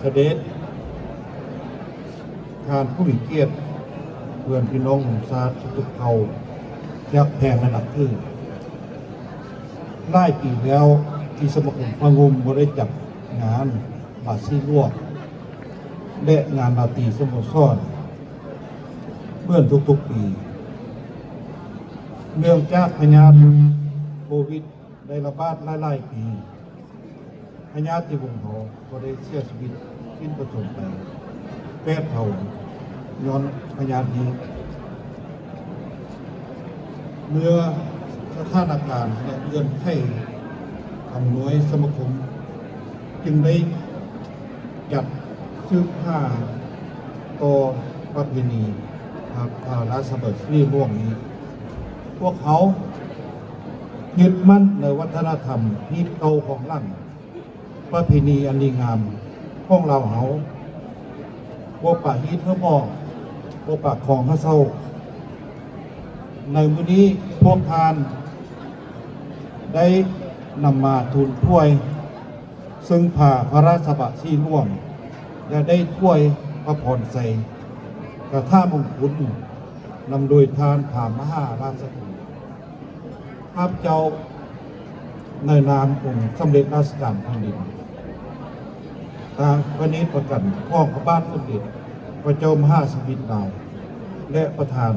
ສະເດັດ ທ່ານຜູ້ມີກຽດ, ເພື່ອນພີ່ນ້ອງຂອງຊາດທຸກໆເຜົ່າ ຈາກແພງ ແລະ ນັບຖື. ຫຼາຍປີແລ້ວທີ່ສະມາຄົມຟ້າງຸ່ມບໍ່ໄດ້ຈັດງານລາສີຫຼວງ ແລະ ງານລາຕີສະໂມສອນເໝືອນທຸກໆປີ. ເນື່ອງຈາກພະຍາດໂຄວິດໄດ້ລະບາດຫຼາຍໆປີ, ພະຍາດຕິວົງເຮົາກໍໄດ້ເສຍຊີວິດສິ້ນພະຊົນໄປແປດເຜົ່າ ຍ້ອນພະຍາດນີ້. ເມື່ອສະຖານະການ ແລະ ເງື່ອນໄຂອຳນວຍ, ສະມາຄົມຈຶ່ງໄດ້ຈັດສືບຫາຕໍ່ປະເພນີພະລາຊະບາສີຫຼວງນີ້. ພວກເຮົາຍຶດໝັ້ນໃນວັດທະນະທຳຮີດເກົ່າຂອງຫຼັງ ປະເພນີອັນດີງາມຂອງລາວເຮົາ, ບໍ່ປະຮີດເຫີບອອກ, ບໍ່ປະຄອງຫາເສົ້າ. ໃນມື້ນີ້ພວກທ່ານໄດ້ນຳມາທູນຖວາຍເຊິ່ງພາພະລາຊະບາສີຫຼວງ ແລະ ໄດ້ຖວາຍພະພອນໄຊ ກະຖາມຸງຄຸນ ນຳໂດຍທ່ານພາມະຫາລາຊະກຸ ຂ້າພະເຈົ້າ ໃນນາມອົງສຳເລັດລາຊະການແຜ່ນດິນ ຕາມພະເນດປະກັນຂອງພະບາດສົມເດັດພະເຈົ້າມະຫາຊາວິດລາວ ແລະ ປະທານ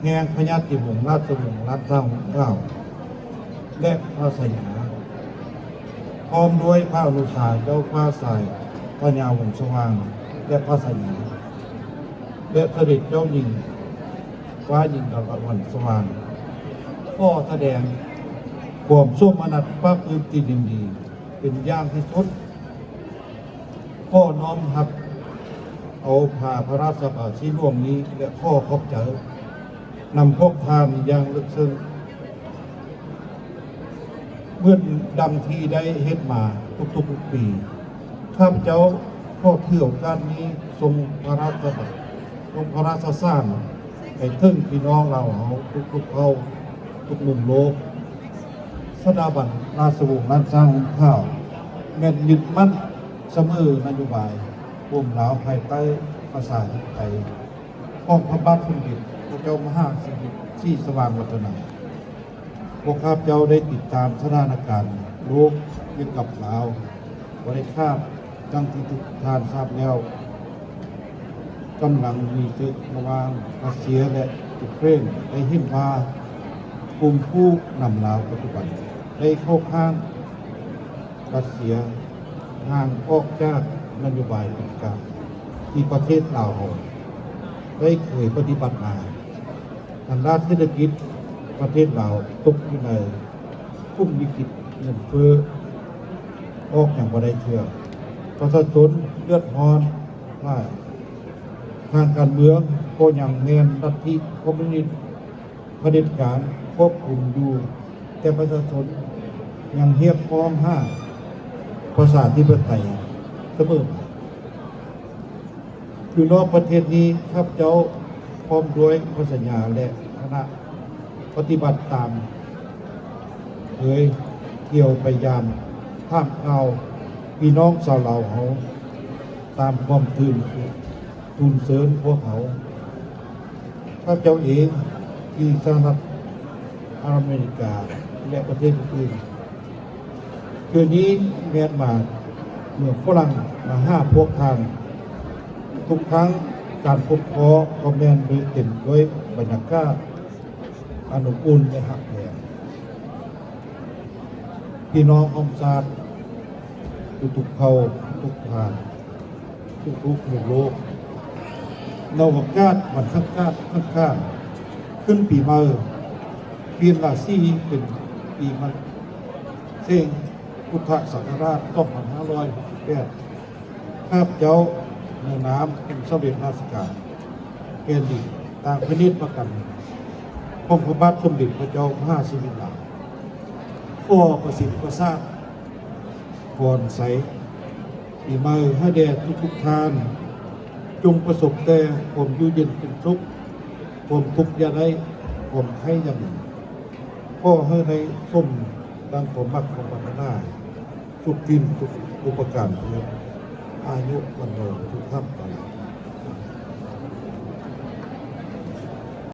ແຫ່ງພະຍາດຕິວົງລາຊະວົງລ້ານຊ້າງລາວ ແລະ ພະຊາຍາ ພ້ອມດ້ວຍພະອະນຸຊາເຈົ້າຟ້າຊາຍ ພະຍາວົງສະຫວ່າງ ແລະ ພະຊາຍາ ແລະ ສະເດັດເຈົ້າຍິງ ຟ້າຍິງດາລະວັນສະຫວ່າງ ຂໍສະແດງຄວາມໂສມະນັດປາບປຶ້ມປີຕິຍິນດີເປັນຢ່າງທີ່ສຸດ. ຂໍນ້ອມຮັບເອົາພາພະລາຊະບາສີຫຼວງນີ້ ແລະ ຂໍຂອບໃຈນຳພວກທ່ານຢ່າງເລິກເຊິ່ງ ເໝືອນດັ່ງທີ່ໄດ້ເຮັດມາທຸກໆປີ. ຂ້າພະເຈົ້າຂໍຖືໂອກາດນີ້ສົ່ງພະລາຊະ ສົ່ງພະລາຊະສານໄປເຖິງພີ່ນ້ອງລາວເຮົາທຸກໆເຜົ່າ ທຸກມຸມໂລກ. ສະຖາບັນລາຊະວົງລ້ານຊ້າງຂາວ ແມ່ນຍຶດໝັ້ນສະເໝີນະໂຍບາຍໂຮມລາວ ພາຍໃຕ້ປະຊາທິປະໄຕຂອງພະບາດສົມເດັດພະເຈົ້າມະຫາຊາວິດສີສະຫວ່າງວັດທະນາ. ພວກຂ້າພະເຈົ້າໄດ້ຕິດຕາມສະຖານະການໂລກກ່ຽວກັບລາວບໍ່ໄດ້ຂາດ. ດັ່ງທີ່ທຸກທ່ານຊາບແລ້ວ, ກຳລັງມີເສິກລະຫວ່າງຣັດເຊຍ ແລະ ຢູເຄຣນ. ໄດ້ເຫັນວ່າກຸ່ມຜູ້ນຳລາວປັດຈຸບັນໄດ້ເຂົ້າຂ້າງຣັດເຊຍ ຫ່າງອອກຈາກນະໂຍບາຍເປັນກາງທີ່ປະເທດລາວເຮົາໄດ້ເຄີຍປະຕິບັດມາ. ທາງດ້ານເສດຖະກິດ, ປະເທດລາວຕົກຢູ່ໃນຂຸມວິກິດເງິນເຟີ້ ອອກຫຍັງບໍ່ໄດ້ເທື່ອ. ປະຊາຊົນເດືອດຮ້ອນຫຼາຍ. ທາງການເມືອງກໍຍັງແມ່ນລັດທິຄອມມູນິດ ຜະເດັດການຄວບຄຸມຢູ່, ແຕ່ປະຊາຊົນຍັງຮຽກຮ້ອງຫາປະຊາທິປະໄຕສະເໝີມາ. ຢູ່ນອກປະເທດນີ້, ຂ້າພະເຈົ້າພ້ອມດ້ວຍພະຊາຍາ ແລະ ຄະນະປະຕິບັດຕາມເຄີຍທ່ຽວໄປຢາມຖາມຂ່າວພີ່ນ້ອງຊາວລາວເຮົາ ຕາມຄວາມຕື່ນ ທູນເຊີນພວກເຮົາ. ຂ້າພະເຈົ້າເອງທີ່ສະຫະລັດອາເມລິກາ ແລະ ປະເທດອື່ນໆ, ຄືນີ້ແມ່ນມາເມືອງຝຣັ່ງມາຫາພວກທ່ານ. ທຸກຄັ້ງການພົບພໍ້ກໍແມ່ນໂດຍເຕັມດ້ວຍບັນຍາກາດອັນອົບອຸ່ນ ແລະ ຮັກແພງ. ພີ່ນ້ອງຮ່ວມຊາດທຸກໆເຜົ່າ, ທຸກທ່ານ, ທຸກໆມຸມໂລກ, ໃນໂອກາດວັນສັງການສັງຂານຂຶ້ນປີໃໝ່, ປ່ຽນລາສີເປັນປີມະເສັງ ພຸດທະສັກກະລາດສອງພັນຫ້າຮ້ອຍຫົກສິບແປດ, ຂ້າພະເຈົ້າໃນນາມອົງສຳເລັດລາຊະການແຜ່ນດິນ ຕາມພະເນດປະກັນຂອງພະບາດສົມເດັດພະເຈົ້າມະຫາຊີວິດລາວ ຂໍປະສິດປະສາດພອນໄຊປີໃໝ່ໃຫ້ແດ່ທຸກໆທ່ານ, ຈົ່ງປະສົບແຕ່ຄວາມຢູ່ເຢັນເປັນສຸກ, ຄວາມທຸກຢ່າໄດ້, ຄວາມໄຂ້ຢ່າມີ. ຂໍໃຫ້ໄດ້ສົມດັ່ງຄວາມມັກຄວາມປາດຖະໜາ, ສຸກສິນສຸກອຸປະການເທີ້ນ. ອາຍຸວັນໂນ ສຸຂັງ ພະລັງ